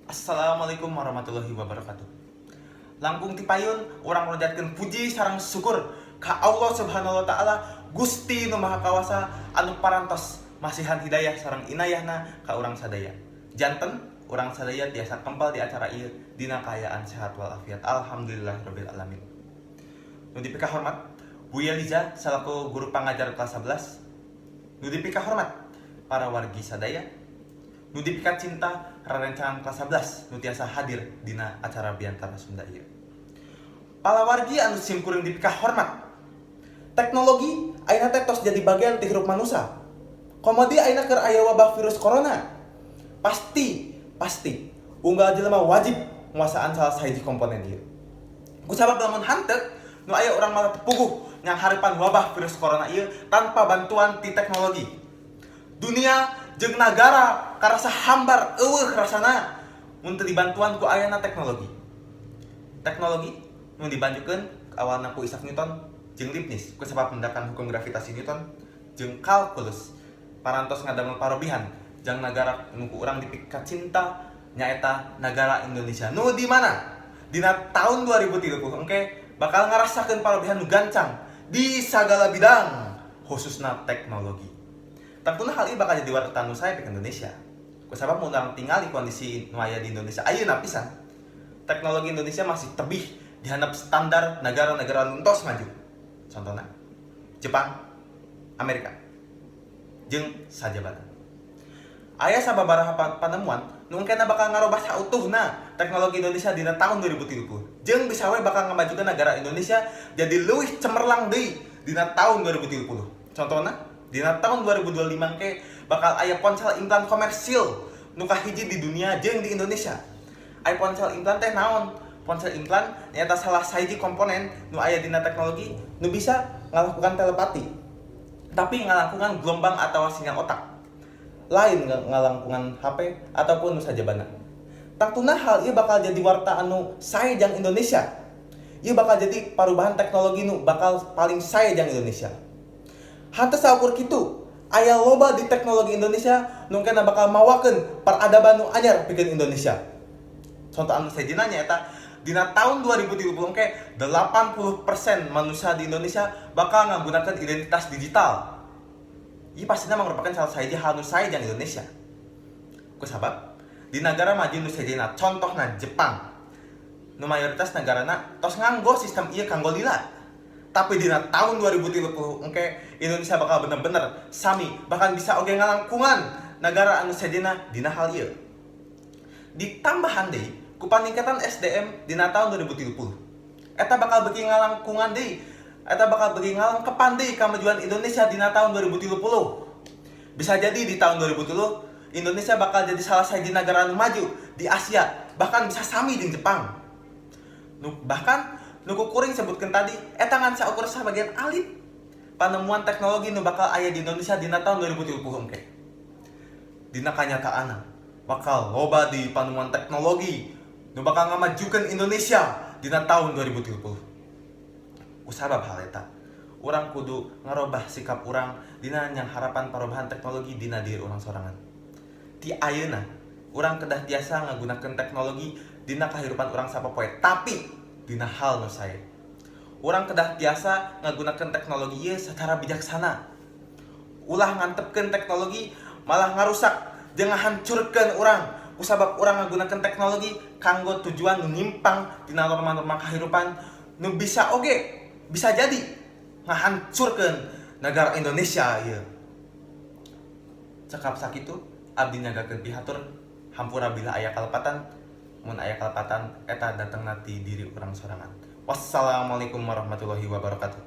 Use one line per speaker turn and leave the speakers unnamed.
Assalamualaikum warahmatullahi wabarakatuh. Langkung ti payun urang ronjatkeun puji sareng syukur ka Allah Subhanahu wa Taala, Gusti Nu Maha Kawasa, anu parantos masihan hidayah sareng inayahna ka urang sadaya. Janten urang sadaya tiasa kempal di acara ieu dina kaayaan sehat walafiat. Alhamdulillahirabbil alamin. Nu dipikahormat Bu Yeliza selaku guru pangajar kelas 11. Nu dipikahormat para wargi sadaya. Nu dipikacinta rerencangan kelas 11 nu tiasa hadir dina acara Biantara Sunda ieu. Palawargi anu simkuring dipikahormat. Teknologi ayeuna teh tos jadi bagian ti hirup manusia. Komo deui ayeuna keur aya wabah virus corona. Pasti, pasti unggal jelema wajib nguasaan salah sahiji komponen ieu. Kusabab lamun hanteu nu aya urang malah teu puguh nyanghareupan wabah virus corona ieu tanpa bantuan ti teknologi. Dunia jeung nagara karasa hambar, euweuh rasana mun teu dibantuan ku ayana teknologi. Teknologi nu dibanjukeun awalna ku Isaac Newton jeung Leibniz ku sabab mendakan hukum gravitasi Newton jeung kalkulus parantos ngadamel parobihan jang nagara nu ku urang dipikacinta, nyaeta nagara Indonesia, nu di mana dina tahun 2030 engke bakal ngarasakeun parobihan nu gancang di sagala bidang, khususna teknologi. Tangtuna hal ini bakal jadi warta nu sae pikeun Indonesia. Kusabab mun urang tingali kondisi nu aya di Indonesia ayeuna pisan, teknologi Indonesia masih tebih di handap standar negara-negara nu tos maju. Contohna Jepang, Amerika, jeung sajabana. Aya sababaraha panemuan nu engkena bakal ngarobah sautuhna teknologi Indonesia dina tahun 2030. Jeung bisa we bakal ngamajukeun negara Indonesia jadi leuwih cemerlang deui dina tahun 2030. Contohna dina tahun 2025 ke bakal aya ponsel implan komersil nu kahiji di dunia jeung di Indonesia. Aya ponsel implan teh naon? Ponsel implan nyaeta salah sahiji komponen nu aya dina teknologi nu bisa ngalakukan telepati. Tapi ngalakukan gelombang atau sinyal otak. Lain ngalangkungan HP ataupun nu sajabana. Tangtuna hal ieu bakal jadi warta anu sae jang Indonesia. Ieu bakal jadi parubahan teknologi nu bakal paling sae jang Indonesia. Henteu saukur kitu, aya loba di teknologi Indonesia nu engkena bakal mawakeun peradaban nu anyar pikeun Indonesia. Contoh anu sejena nyaeta dina tahun 2030 engke 80% manusia di Indonesia bakal ngagunakeun identitas digital. Ieu pastinya merupakan salah sahiji hal nu sae jang Indonesia. Kusabab di negara maju nu sejena, contohna Jepang, nu mayoritas negarana tos nganggo sistem ieu kanggo lila. Tapi dina tahun 2030 engke Indonesia bakal bener-bener sami, bahkan bisa oge ngalangkungan negara anu sejena dina hal ieu. Ditambahan deui ku paningkatan SDM dina tahun 2030. Eta bakal beuki ngalangkungan deui. Eta bakal beuki ngalangkepan deui kemajuan Indonesia dina tahun 2030. Bisa jadi di tahun 2030 Indonesia bakal jadi salah satu negara anu maju di Asia, bahkan bisa sami jeung Jepang. Nu, bahkan nu ku kuring sebutkeun tadi eta ngan saukur sabagian alit panemuan teknologi nu bakal aya di Indonesia dina tahun 2030 engke. Dina kanyataanna bakal loba di panemuan teknologi nu bakal ngamajukeun Indonesia dina tahun 2030. Kusabab hal eta, urang kudu ngarobah sikap urang dina nyanghareupan perubahan teknologi dina diri urang sorangan. Ti ayeuna urang kedah tiasa ngagunakeun teknologi dina kahirupan urang sapopoe, tapi dina hal nu sae. Urang kedah tiasa ngagunakeun teknologi ieu secara bijaksana. Ulah ngantepkeun teknologi malah ngarusak jeung ngahancurkeun urang kusabab urang ngagunakeun teknologi kanggo tujuan nu nyimpang tina norma-norma kahirupan nu bisa oge bisa jadi ngahancurkeun negara Indonesia ieu. Cekap sakitu abdi nyanggakeun pihatur, hampura bila aya kalepatan. Mun aya kalepatan, eta datengna ti diri urang sorangan. Wassalamualaikum warahmatullahi wabarakatuh.